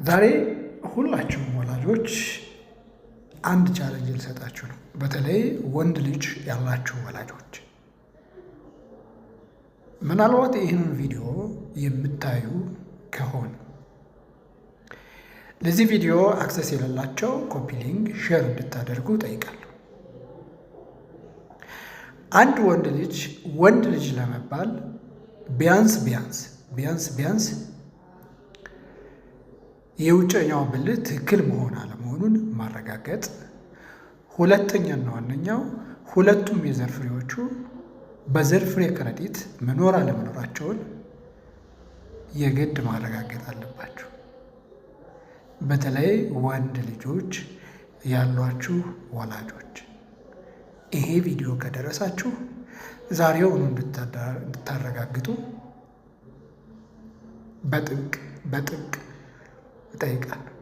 ዛሬ ሁላችሁም ወላጆች አንድ challenge ልሰጣችሁ ነው። በተለይ ወንድ ልጅ ያላችሁ ወላጆች፣ ምናልባት ይህንን ቪዲዮ የምታዩ ከሆነ፣ ለዚህ ቪዲዮ access የሌላቸው copy link፣ share እንድታደርጉ ጠይቃለሁ። አንድ ወንድ ልጅ ወንድ ልጅ ለመባል ቢያንስ ቢያንስ ቢያንስ ቢያንስ የውጨኛው ብልት ትክክል መሆን አለመሆኑን ማረጋገጥ፣ ሁለተኛና ዋነኛው ሁለቱም የዘር ፍሬዎቹ በዘር ፍሬ ከረጢት መኖር አለመኖራቸውን የግድ ማረጋገጥ አለባችሁ። በተለይ ወንድ ልጆች ያሏችሁ ወላጆች፣ ይሄ ቪዲዮ ከደረሳችሁ ዛሬውኑ እንድታረጋግጡ በጥብቅ በጥብቅ እጠይቃለሁ።